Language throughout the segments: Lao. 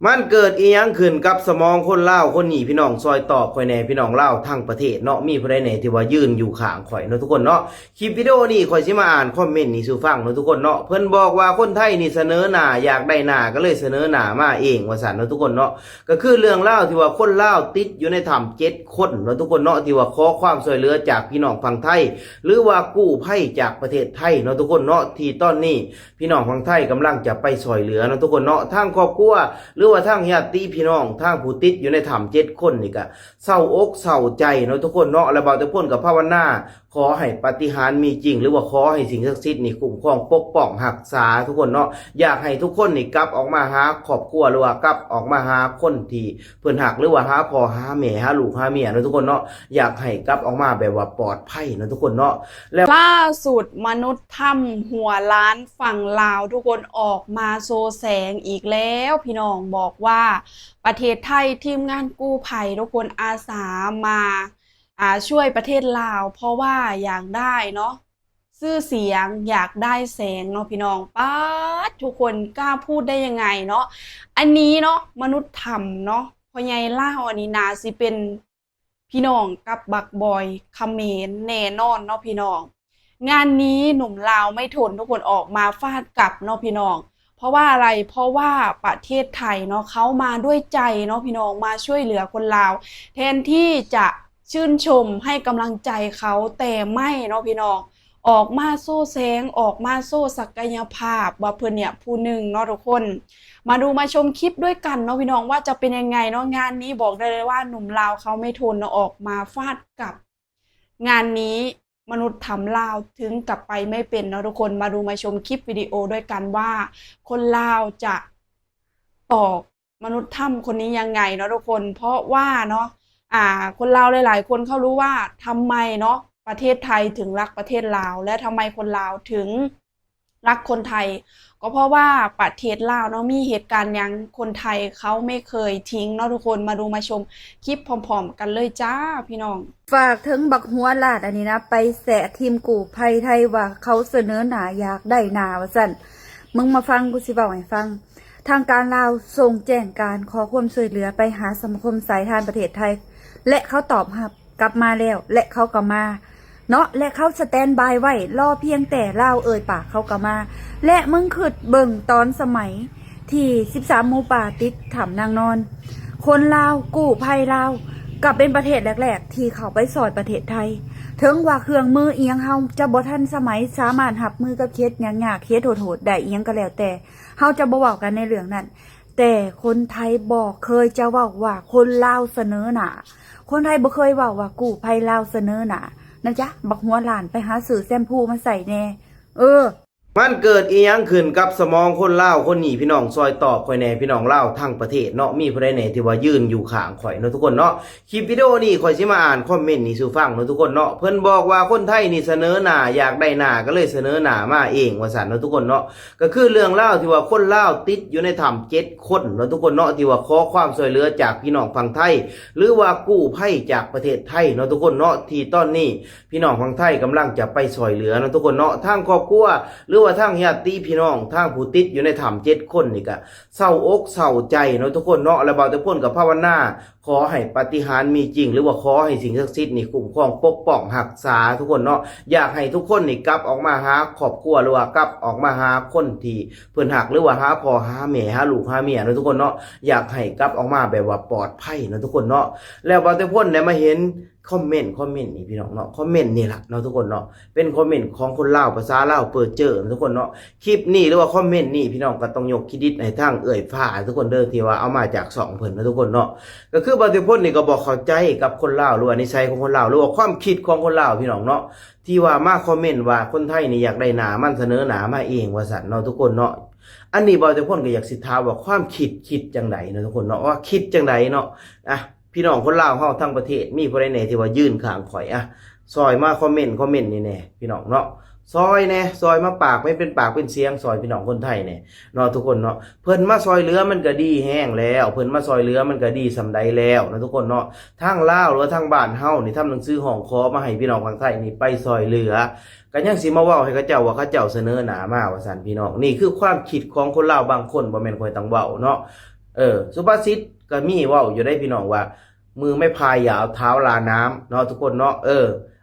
ມັນເກີດອີ່ຫຍັງຂຶ້ນກັບສະໝອງຄົນລາວຄົນນີ້ ພີ່ນ້ອງຊ່ອຍຕອບຂ້ອຍແດ່ ພີ່ນ້ອງລາວທັງປະເທດເນາະ ມີຜູ້ໃດແດ່ທີ່ວ່າຢືນຢູ່ຂ້າງຂ້ອຍເນາະທຸກຄົນເນາະ. ຄລິບວິດີໂອນີ້ຂ້ອຍຊິມາອ່ານຄອມເມັນນີ້ສູ່ຟັງເນາະທຸກຄົນເນາະ. ເພິ່ນບອກວ່າຄົນໄທນີ້ສະເໜີໜ້າ ຢາກໄດ້ໜ້າກໍເລີຍສະເໜີໜ້າມາເອງວ່າຊັ້ນເນາະທຸກຄົນເນາະ. ກໍຄືເລື່ອງລາວທີ່ວ່າຄົນລາວຕິດຢູ່ໃນຖ້ຳເຈັດຄົນເນາະທຸກຄົນເນາະ ທີ່ວ່າຂໍຄວາມຊ່ວຍເຫຼືອຈາກພີ່ນ້ອງຝັ່ງໄທ ຫຼືວ່າກູ້ໄພຈາກປະເທດໄທເນາະທຸກຄົນເນາະ ທີ່ຕອນນີ້ ພີ່ນ້ອງຝັ່ງໄທກຳລັງຈະໄປຊ່ອຍເຫຼືອເນາະທຸກຄົນເນາະ. ທາງຄອບຄົວ ຫຼືວ່າທາງຍາດຕິພີ່ນ້ອງ ທາງຜູ້ຕິດຢູ່ໃນຖ້ຳເຈັດຄົນນີ້ກະເສົ້າອົກເສົ້າໃຈເນາະທຸກຄົນເນາະ. ແລະ ບ່າວແຕ່ພົນກໍພາວະນາ ຂໍໃຫ້ປາຕິຫານມີຈິງ ຫຼືວ່າຂໍໃຫ້ສິ່ງສັກສິດນີ້ຄຸ້ມຄອງປົກປ້ອງຮັກສາທຸກຄົນເນາະ. ຢາກໃຫ້ທຸກຄົນນີ້ກັບອອກມາຫາຄອບຄົວ ຫຼືວ່າກັບອອກມາຫາຄົນທີ່ ເພິ່ນຮັກ ຫຼືວ່າຫາພໍ່ຫາແມ່ ຫາລູກຫາເມຍເນາະທຸກຄົນເນາະ. ຢາກໃຫ້ກັບອອກມາແບບວ່າປອດໄພເນາະທຸກຄົນເນາະ. ແລ້ວ ລ່າສຸດມະນຸດຖ້ຳຫົວລ້ານຝັ່ງລາວທຸກຄົນອອກມາໂຊແສງອີກແລ້ວ ພີ່ນ້ອງ ບອກວ່າປະເທດໄທ ທີມງານກູ້ໄພທຸກຄົນອາສາມາ ອ່າ ຊ່ວຍປະເທດລາວ ເພາະວ່າຢາກໄດ້ເນາະ ຊື່ສຽງ ຢາກໄດ້ແສງເນາະພີ່ນ້ອງ. ປາດ ທຸກຄົນກ້າພູດໄດ້ຍັງໄງເນາະ. ອັນນີ້ເນາະ ມະນຸດຖ້ຳເນາະ ພໍ່ໃຫຍ່ລາວ ອັນນີ້ໜ້າຊິເປັນພີ່ນ້ອງກັບບັກບອຍຂະເໝນແນ່ນອນເນາະພີ່ນ້ອງ. ງານນີ້ໜຸ່ມລາວໄມ່ທົນທຸກຄົນອອກມາຟາດກັບເນາະພີ່ນ້ອງ. ເພາະວ່າອະໄລ? ເພາະວ່າປະເທດໄທເນາະ ເຂົາມາດ້ວຍໃຈເນາະພີ່ນ້ອງ ມາຊ່ວຍເຫຼືອຄົນລາວ ແທນທີ່ຈະຊື່ນຊົມໃຫ້ກຳລັງໃຈເຂົາ ແຕ່ໄມ່ເນາະພີ່ນ້ອງ ອອກມາໂຊແສງ ອອກມາໂຊສັກກະຍະພາບວ່າເພິ່ນເນີ້ຍຜູ້ໜຶ່ງເນາະທຸກຄົນ. ມາດູມາຊົມຄລິບດ້ວຍກັນເນາະພີ່ນ້ອງ ວ່າຈະເປັນຍັງໄງເນາະ. ງານນີ້ບອກໄດ້ເລີຍວ່າໜຸ່ມລາວເຂົາໄມ່ທົນເນາະ ອອກມາຟາດກັບ ງານນີ້ມະນຸດຖ້ຳລາວເຖິງກັບໄປໄມ່ເປັນເນາະທຸກຄົນ. ມາດູມາຊົມຄລິບວິດີໂອດ້ວຍກັນວ່າຄົນລາວຈະຕອບມະນຸດຖ້ຳຄົນນີ້ຍັງໄງເນາະທຸກຄົນ. ເພາະວ່າເນາະ ອ່າ ຄົນລາວຫຼາຍໆຄົນເຂົາຮູ້ວ່າທຳໄມເນາະ ປະເທດໄທເຖິງລັກປະເທດລາວ ແລະ ທຳໄມຄົນລາວເຖິງລັກຄົນໄທ ກໍເພາະວ່າປະເທດລາວເນາະ ມີເຫດການຫຍັງຄົນໄທເຂົາໄມ່ເຄີຍຖິ້ມເນາະທຸກຄົນ. ມາດູມາຊົມຄລິບພ້ອມໆກັນເລີຍຈ້າພີ່ນ້ອງ. ຝາກເຖິງບັກຫົວລ້ານອັນນີ້ນະ ໄປແຊະທີມກູ້ໄພໄທວ່າເຂົາສະເໜີໜ້າ ຢາກໄດ້ໜ້າວ່າຊັ້ນ. ມຶງມາຟັງ ກູຊິເວົ້າໃຫ້ຟັງ. ທາງການລາວສົ່ງແຈ້ງການຂໍຄວາມຊ່ວຍເຫຼືອໄປຫາສະມາຄົມສາຍທານປະເທດໄທ ແລະ ເຂົາຕອບຮັບກັບມາແລ້ວ ແລະ ເຂົາກໍມາເນາະ ແລະ ເຂົາສະແຕນບາຍໄວ້ ລໍພຽງແຕ່ລາວເອີ່ຍປາກ ເຂົາກໍມາ. ແລະ ມຶງຄິດເບິ່ງຕອນສະໄໝທີ່ສິບສາມໝູປ່າຕິດຖ້ຳນາງນອນ ຄົນລາວ ກູ້ໄພລາວ ກໍເປັນປະເທດແລກໆທີ່ເຂົ້າໄປຊ່ອຍປະເທດໄທ. ເຖິງວ່າເຄື່ອງມືອີ່ຫຍັງເຮົາຈະບໍ່ທັນສະໄໝ ສາມາດຮັບມືກັບເຂດຍາກໆ ເຂດໂຫດໆໄດ້ອີ່ຫຍັງກໍແລ້ວແຕ່ ເຮົາຈະບໍ່ເວົ້າກັນໃນເລື່ອງນັ້ນ ແຕ່ຄົນໄທບໍ່ເຄີຍຈະເວົ້າວ່າຄົນລາວສະເໜີໜ້າ. ຄົນໄທບໍ່ເຄີຍເວົ້າວ່າກູ້ໄພລາວສະເໜີໜ້ານະຈ໊ະ. ບັກຫົວລ້ານ ໄປຫາຊື້ແຊມພູມາໃຊ້ແດ່. ເອີ ມັນເກີດອີ່ຫຍັງຂຶ້ນກັບສະໝອງຄົນລາວຄົນນີ້ ພີ່ນ້ອງຊ່ອຍຕອບຂ້ອຍແດ່ ພີ່ນ້ອງລາວທັງປະເທດເນາະ. ມີຜູ້ໃດແດ່ທີ່ວ່າຢືນຢູ່ຂ້າງຂ້ອຍເນາະທຸກຄົນເນາະ. ຄລິບວິດີໂອນີ້ຂ້ອຍຊິມາອ່ານຄອມເມັນນີ້ສູ່ຟັງເນາະທຸກຄົນເນາະ. ເພິ່ນບອກວ່າຄົນໄທນີ້ສະເໜີໜ້າ ຢາກໄດ້ໜ້າ ກໍເລີຍສະເໜີໜ້າມາເອງວ່າຊັ້ນເນາະທຸກຄົນເນາະ. ກໍຄືເລື່ອງລາວທີ່ວ່າຄົນລາວຕິດຢູ່ໃນຖ້ຳເຈັດຄົນເນາະທຸກຄົນເນາະ ທີ່ວ່າຂໍຄວາມຊ່ວຍເຫຼືອຈາກພີ່ນ້ອງຝັ່ງໄທ ຫຼືວ່າກູ້ໄພຈາກປະເທດໄທເນາະທຸກຄົນເນາະ ທີ່ຕອນນີ້ພີ່ນ້ອງຝັ່ງໄທກຳລັງຈະໄປຊ່ອຍເຫຼືອເນາະທຸກຄົນເນາະ. ທາງຄອບຄົວ ຫຼືວ່າທາງຍາດຕິພີ່ນ້ອງ ທາງຜູ້ຕິດຢູ່ໃນຖ້ຳເຈັດຄົນນີ້ກະເສົ້າອົກເສົ້າໃຈເນາະທຸກຄົນເນາະ ແລະ ບ່າວແຕ່ພົນກໍພາວະນາ ຂໍໃຫ້ປາຕິຫານມີຈິງ ຫຼືວ່າຂໍໃຫ້ສິ່ງສັກສິດນີ້ຄຸ້ມຄອງປົກປ້ອງຮັກສາທຸກຄົນເນາະ. ຢາກໃຫ້ທຸກຄົນນີ້ກັບອອກມາຫາຄອບຄົວ ຫຼືວ່າກັບອອກມາຫາຄົນທີ່ເພິ່ນຮັກ ຫຼືວ່າຫາພໍ່ຫາແມ່ ຫາລູກຫາເມຍເນາະທຸກຄົນເນາະ. ຢາກໃຫ້ກັບອອກມາແບບວ່າປອດໄພເນາະທຸກຄົນເນາະ. ແລ້ວບ່າວແຕ່ພົນໄດ້ມາເຫັນຄອມເມັນ ຄອມເມັນນີ້ພີ່ນ້ອງເນາະ ຄອມເມັນນີ້ລະເນາະທຸກຄົນເນາະ ເປັນຄອມເມັນຂອງຄົນລາວ ພາສາລາວເປີເຈີເນາະທຸກຄົນເນາະ. ຄລິບນີ້ ຫຼືວ່າຄອມເມັນນີ້ ພີ່ນ້ອງກໍຕ້ອງຍົກເຄຣດິດໃຫ້ທາງເອື້ອຍຟ້າທຸກຄົນເດີ ທີ່ວ່າເອົາມາຈາກຊ່ອງເພິ່ນເນາະທຸກຄົນເນາະ. ກໍຄືບ່າວແຕ່ພົນນີ້ກໍບໍ່ເຂົ້າໃຈກັບຄົນລາວ ຫຼືວ່ານິໄສຂອງຄົນລາວ ຫຼືວ່າຄວາມຄິດຂອງຄົນລາວພີ່ນ້ອງເນາະ ທີ່ວ່າມາຄອມເມັນວ່າຄົນໄທນີ້ຢາກໄດ້ໜ້າ ມັນສະເໜີໜ້າມາເອງວ່າຊັ້ນເນາະທຸກຄົນເນາະ. ອັນນີ້ບ່າວແຕ່ພົນກໍຢາກຊິຖາມວ່າຄວາມຄິດ ຄິດຈັ່ງໃດເນາະທຸກຄົນເນາະ ວ່າຄິດຈັ່ງໃດເນາະ. ອ່ະ ພີ່ນ້ອງຄົນລາວເຮົາທັງປະເທດ ມີຜູ້ໃດແດ່ທີ່ວ່າຢືນຂ້າງຂ້ອຍ ອ່ະ ຊ່ອຍມາຄອມເມັນ ຄອມເມັນນີ້ແດ່ພີ່ນ້ອງເນາະ ຊ່ອຍແດ່ ຊ່ອຍມາປາກເປັນ ເປັນປາກເປັນສຽງ ຊ່ອຍພີ່ນ້ອງຄົນໄທແດ່ເນາະທຸກຄົນເນາະ. ເພິ່ນມາຊ່ອຍເຫຼືອມັນກໍດີແຮງແລ້ວ ເພິ່ນມາຊ່ອຍເຫຼືອມັນກໍດີສ່ຳໃດແລ້ວເນາະທຸກຄົນເນາະ. ທາງລາວ ຫຼືວ່າທາງບ້ານເຮົານີ້ ທຳໜັງສືຮ້ອງຂໍມາໃຫ້ພີ່ນ້ອງຝັ່ງໄທນີ້ໄປຊ່ອຍເຫຼືອ ກໍຍັງຊິມາເວົ້າໃຫ້ເຂົາເຈົ້າວ່າເຂົາເຈົ້າສະເໜີໜ້າມາວ່າຊັ້ນພີ່ນ້ອງ. ນີ້ຄືຄວາມຄິດຂອງຄົນລາວບາງຄົນ ບໍ່ແມ່ນຂ້ອຍຕ້ອງເວົ້າເນາະ. ເອີ ສຸພາສິດກໍມີເວົ້າຢູ່ເດ້ພີ່ນ້ອງວ່າ ມືໄມ້ພາຍຢາວ ເທົ້າລານ້ຳ ເນາະທຸກຄົນເນາະ. ເອີ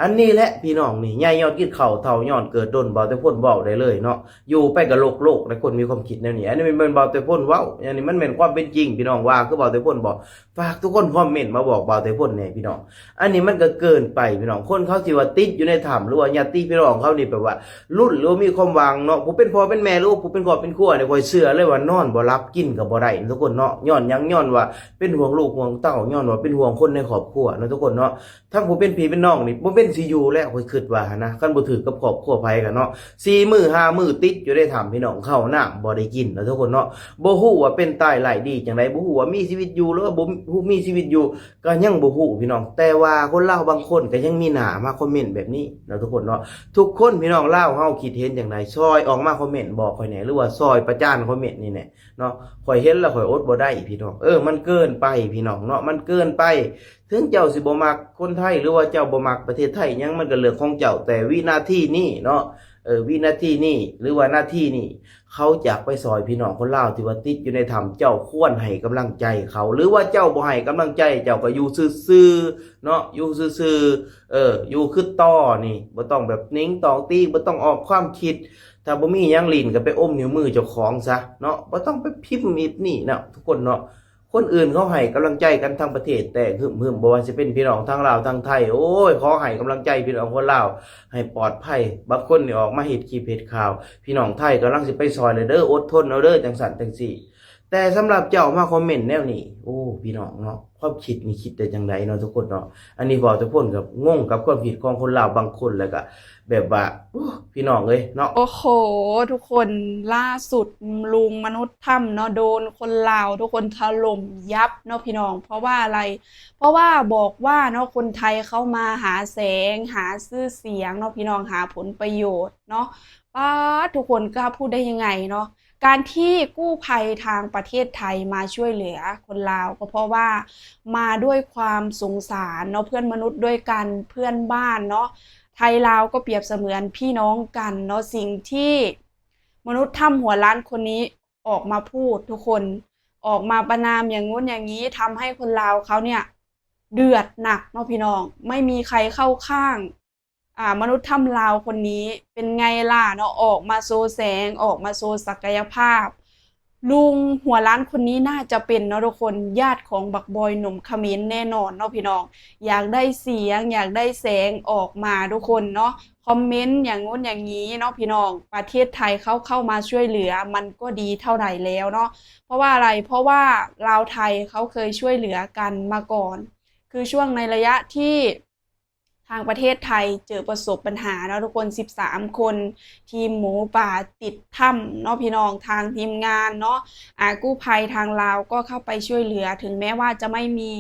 ອັນນີ້ແຫຼະພີ່ນ້ອງ ນີ້ໃຫຍ່ຍ້ອນກິນເຂົ້າ ເຖົ້າຍ້ອນເກີດດົນ ເບົາແຕ່ພົ້ນເວົ້າໄດ້ເລີຍເນາະ. ຢູ່ໄປກໍໂລກໆ ແຕ່ຄົນມີຄວາມຄິດແນວນີ້. ອັນນີ້ແມ່ນເບົາແຕ່ພົ້ນເວົ້າ ອັນນີ້ມັນແມ່ນຄວາມເປັນຈິງ ພີ່ນ້ອງວ່າຄືເບົາແຕ່ພົ້ນບໍ່? ຝາກທຸກຄົນຄອມເມັນມາບອກເບົາແຕ່ພົ້ນແດ່ພີ່ນ້ອງ. ອັນນີ້ມັນກໍເກີນໄປພີ່ນ້ອງ. ຄົນເຂົາທີ່ວ່າຕິດຢູ່ໃນຖ້ຳ ຫຼືວ່າຍາດຕິພີ່ນ້ອງເຂົານີ້ ແບບວ່າລຸ້ນ ຫຼືວ່າມີຄວາມຫວັງເນາະ, ຜູ້ເປັນພໍ່ເປັນແມ່ ຫຼືວ່າຜູ້ເປັນຄອບເປັນຄົວນີ້ ຂ້ອຍເຊື່ອເລີຍວ່ານອນບໍ່ຫຼັບ ກິນກໍບໍ່ໄດ້ທຸກຄົນເນາະ. ຍ້ອນຫຍັງ? ຍ້ອນວ່າເປັນຫ່ວງລູກຫ່ວງເຕົ້າ, ຍ້ອນວ່າເປັນຫ່ວງຄົນໃນຄອບຄົວເນາະທຸກຄົນເນາະ. ທັງຜູ້ເປັນພີ່ເປັນນ້ອງນີ້ບໍ່ເປັນຊິຢູ່ແລ້ວ ຂ້ອຍຄິດວ່າຫັ້ນນະ. ຄັນບໍ່ຖືກກັບຄອບຄົວໃຜກໍເນາະ ສີ່ມື້ຫ້າມື້ຕິດຢູ່ໃນຖ້ຳພີ່ນ້ອງ, ເຂົ້ານ້ຳບໍ່ໄດ້ກິນເນາະທຸກຄົນເນາະ. ບໍ່ຮູ້ວ່າເປັນຕາຍຮ້າຍດີຈັ່ງໃດ, ບໍ່ຮູ້ວ່າມີຊີວິດຢູ່ ຫຼືວ່າບໍ່ມີຊີວິດຢູ່ ກໍຍັງບໍ່ຮູ້ພີ່ນ້ອງ. ແຕ່ວ່າຄົນລາວບາງຄົນກໍຍັງມີໜ້າມາຄອມເມັນແບບນີ້ເນາະທຸກຄົນເນາະ. ທຸກຄົນພີ່ນ້ອງລາວເຮົາຄິດເຫັນຈັ່ງໃດ? ຊ່ອຍອອກມາຄອມເມັນບອກຂ້ອຍແດ່ ຫຼືວ່າຊ່ອຍປະຈານຄອມເມັນນີ້ແດ່ເນາະ. ຂ້ອຍເຫັນແລ້ວຂ້ອຍອົດບໍ່ໄດ້ພີ່ນ້ອງ. ເອີ ມັນເກີນໄປພີ່ນ້ອງເນາະ, ມັນເກີນໄປ. ເຖິງເຈົ້າຊິບໍ່ມັກຄົນໄທ ຫຼືວ່າເຈົ້າບໍ່ມັກປະເທດໄທຫຍັງ ມັນກໍເລື່ອງຂອງເຈົ້າ, ແຕ່ວິນາທີນີ້ເນາະ ເອີ ວິນາທີນີ້ ຫຼືວ່ານາທີນີ້ ເຂົາຢາກໄປຊ່ອຍພີ່ນ້ອງຄົນລາວທີ່ວ່າຕິດຢູ່ໃນຖ້ຳ, ເຈົ້າຄວນໃຫ້ກຳລັງໃຈເຂົາ. ຫຼືວ່າເຈົ້າບໍ່ໃຫ້ກຳລັງໃຈ ເຈົ້າກໍຢູ່ຊື່ໆເນາະ, ຢູ່ຊື່ໆ ເອີ ຢູ່ຄືຕໍ່ນີ້ ບໍ່ຕ້ອງແບບໜິງຕອກຕີກ, ບໍ່ຕ້ອງອອກຄວາມຄິດ. ຖ້າບໍ່ມີຫຍັງຫຼິ້ນກໍໄປອົມນິ້ວມືເຈົ້າຂອງຊະເນາະ, ບໍ່ຕ້ອງໄປພິມອີກນີ້ເນາະ ທຸກຄົນເນາະ. ຄົນອື່ນເຂົາໃຫ້ກຳລັງໃຈກັນທັງປະເທດແຕກຫຶມໆ, ບໍ່ວ່າຊິເປັນພີ່ນ້ອງທັງລາວທັງໄທ. ໂອ້ຍ ຂໍໃຫ້ກຳລັງໃຈພີ່ນ້ອງຄົນລາວໃຫ້ປອດໄພ. ບາງຄົນນີ້ອອກມາເຮັດຄລິບເຮັດຂ່າວ, ພີ່ນ້ອງໄທກຳລັງຊິໄປຊ່ອຍແລ້ວເດີ, ອົດທົນເອົາເດີ ຈັ່ງຊັ້ນຈັ່ງຊີ້. ແຕ່ສຳລັບເຈົ້າມາຄອມເມັນແນວນີ້ ໂອ້ ພີ່ນ້ອງເນາະ, ຄວາມຄິດນີ້ຄິດໄດ້ຈັ່ງໃດເນາະ ທຸກຄົນເນາະ? ອັນນີ້ເວົ້າທຸກຄົນກໍງົງກັບຄວາມຄິດຂອງຄົນລາວບາງຄົນ ແລ້ວກໍ ແບບວ່າ ໂອ້ ພີ່ນ້ອງເອີຍເນາະ. ໂອ້ໂຫ ທຸກຄົນ ລ່າສຸດລຸງມະນຸດຖ້ຳເນາະ ໂດນຄົນລາວທຸກຄົນຖະຫຼົ່ມຍັບເນາະພີ່ນ້ອງ. ເພາະວ່າອະໄລ? ເພາະວ່າບອກວ່າເນາະ ຄົນໄທເຂົ້າມາຫາແສງ ຫາຊື່ສຽງເນາະພີ່ນ້ອງ, ຫາຜົນປະໂຫຍດເນາະ. ປາດ ທຸກຄົນ ກ້າພູດໄດ້ຍັງໄງເນາະ? ການທີ່ກູ້ໄພທາງປະເທດໄທມາຊ່ວຍເຫຼືອຄົນລາວ ກໍເພາະວ່າມາດ້ວຍຄວາມສົງສານເນາະ ເພື່ອນມະນຸດດ້ວຍກັນ ເພື່ອນບ້ານເນາະ. ໄທລາວກໍປຽບສະເໝືອນພີ່ນ້ອງກັນເນາະ. ສິ່ງທີ່ມະນຸດຖ້ຳຫົວລ້ານຄົນນີ້ອອກມາພູດທຸກຄົນ ອອກມາປະນາມຢ່າງງູ້ນຢ່າງນີ້ ທຳໃຫ້ຄົນລາວເຂົາເນີ້ຍເດືອດໜັກເນາະພີ່ນ້ອງ. ໄມ່ມີໃຄເຂົ້າຂ້າງ ອ່າ ມະນຸດຖ້ຳລາວຄົນນີ້ ເປັນໄງລະເນາະ ອອກມາໂຊແສງ ອອກມາໂຊສັກກະຍະພາບ. ລຸງຫົວລ້ານຄົນນີ້ໜ້າຈະເປັນເນາະທຸກຄົນ ຍາດຂອງບັກບອຍໜຸ່ມຂະເໝນແນ່ນອນເນາະພີ່ນ້ອງ. ຢາກໄດ້ສຽງ ຢາກໄດ້ແສງ ອອກມາທຸກຄົນເນາະ ຄອມເມັນຢ່າງງູ້ນຢ່າງນີ້ເນາະພີ່ນ້ອງ. ປະເທດໄທເຂົາເຂົ້າມາຊ່ວຍເຫຼືອ ມັນກໍດີເທົ່າໃດແລ້ວເນາະ. ເພາະວ່າອະໄລ? ເພາະວ່າລາວໄທເຂົາເຄີຍຊ່ວຍເຫຼືອກັນມາກ່ອນ ຄືຊ່ວງໃນໄລຍະທີ່ ທາງປະເທດໄທເຈີປະສົບບັນຫາເນາະທຸກຄົນ ສິບສາມຄົນ ທີມໝູປ່າຕິດຖ້ຳເນາະພີ່ນ້ອງ. ທາງທີມງານເນາະ ອາ ກູ້ໄພທາງລາວກໍເຂົ້າໄປຊ່ວຍເຫຼືອ ເຖິງແມ້ວ່າຈະໄມ່ມີ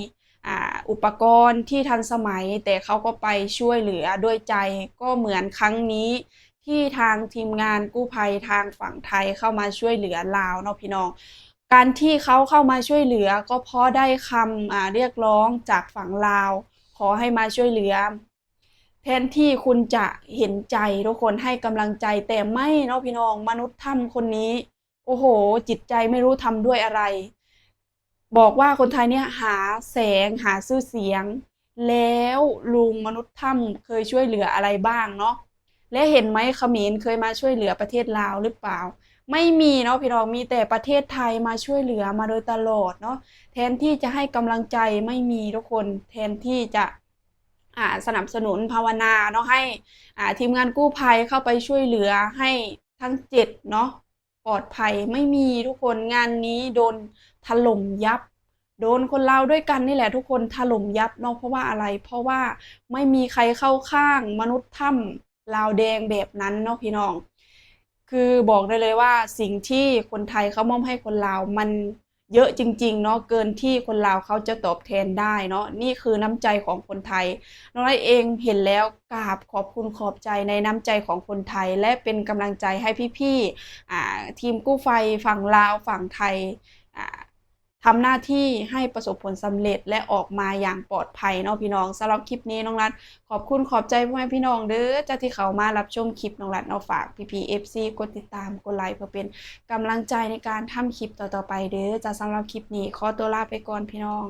ອາ ອຸປະກອນທີ່ທັນສະໄໝ ແຕ່ເຂົາກໍໄປຊ່ວຍເຫຼືອດ້ວຍໃຈ. ກໍເໝືອນຄັ້ງນີ້ ທີ່ທາງທີມງານກູ້ໄພທາງຝັ່ງໄທເຂົ້າມາຊ່ວຍເຫຼືອລາວເນາະພີ່ນ້ອງ. ການທີ່ເຂົາເຂົ້າມາຊ່ວຍເຫຼືອກໍເພາະໄດ້ຄຳ ອາ ຮຽກຮ້ອງຈາກຝັ່ງລາວ ຂໍໃຫ້ມາຊ່ວຍເຫຼືອ ແທນທີ່ຄຸນຈະເຫັນໃຈທຸກຄົນ ໃຫ້ກຳລັງໃຈ ແຕ່ໄມ່ເນາະພີ່ນ້ອງ. ມະນຸດຖ້ຳຄົນນີ້ ໂອ້ໂຫ ຈິດໃຈໄມ່ຮູ້ທຳດ້ວຍອະໄລ. ບອກວ່າຄົນໄທເນີ້ຍຫາແສງ ຫາຊື່ສຽງ ແລ້ວລຸງມະນຸດຖ້ຳເຄີຍຊ່ວຍເຫຼືອອະໄລບ້າງເນາະ? ແລະ ເຫັນໄໝຂະເໝນເຄີຍມາຊ່ວຍເຫຼືອປະເທດລາວຫຼືເປົ່າ? ໄມ່ມີເນາະພີ່ນ້ອງ, ມີແຕ່ປະເທດໄທມາຊ່ວຍເຫຼືອມາໂດຍຕະຫຼອດເນາະ. ແທນທີ່ຈະໃຫ້ກຳລັງໃຈ ໄມ່ມີທຸກຄົນ, ແທນທີ່ຈະ ອ່າ ສະໜັບສະໜູນພາວະນາເນາະ ໃຫ້ ອ່າ ທີມງານກູ້ໄພເຂົ້າໄປຊ່ວຍເຫຼືອໃຫ້ທັງເຈັດເນາະ ປອດໄພ ໄມ່ມີທຸກຄົນ. ງານນີ້ໂດນຖະຫຼົ່ມຍັບ ໂດນຄົນລາວດ້ວຍກັນນີ້ແຫຼະທຸກຄົນ ຖະຫຼົ່ມຍັບເນາະ. ເພາະວ່າອະໄລ? ເພາະວ່າໄມ່ມີໃຄເຂົ້າຂ້າງມະນຸດຖ້ຳລາວແດງແບບນັ້ນເນາະພີ່ນ້ອງ. ຄືບອກໄດ້ເລີຍວ່າ ສິ່ງທີ່ຄົນໄທເຂົາມອບໃຫ້ຄົນລາວ ມັນເຍີະຈິງໆເນາະ ເກີນທີ່ຄົນລາວເຂົາຈະຕອບແທນໄດ້ເນາະ. ນີ້ຄືນ້ຳໃຈຂອງຄົນໄທ. ນ້ອງໄດ້ເອງເຫັນແລ້ວ ກາບຂອບຄຸນຂອບໃຈໃນນ້ຳໃຈຂອງຄົນໄທ ແລະ ເປັນກຳລັງໃຈໃຫ້ພີ່ໆ ອ່າ ທີມກູ້ໄພຝັ່ງລາວ ຝັ່ງໄທ ອ່າ ทำหน้าที่ให้ประสบผลสำเร็จ และออกมาอย่างปลอดภัยเนาะพี่น้อง สำหรับคลิปนี้น้องรัฐขอบคุณขอบใจพ่อแม่พี่น้องเด้อจ้าที่เข้ามารับชมคลิปน้องรัฐเนาะ ฝากพี่ๆ เอฟซี กดติดตามกดไลค์เพื่อเป็นกำลังใจในการทำคลิปต่อๆ ไปเด้อจ้า สำหรับคลิปนี้ขอตัวลาไปก่อนพี่น้อง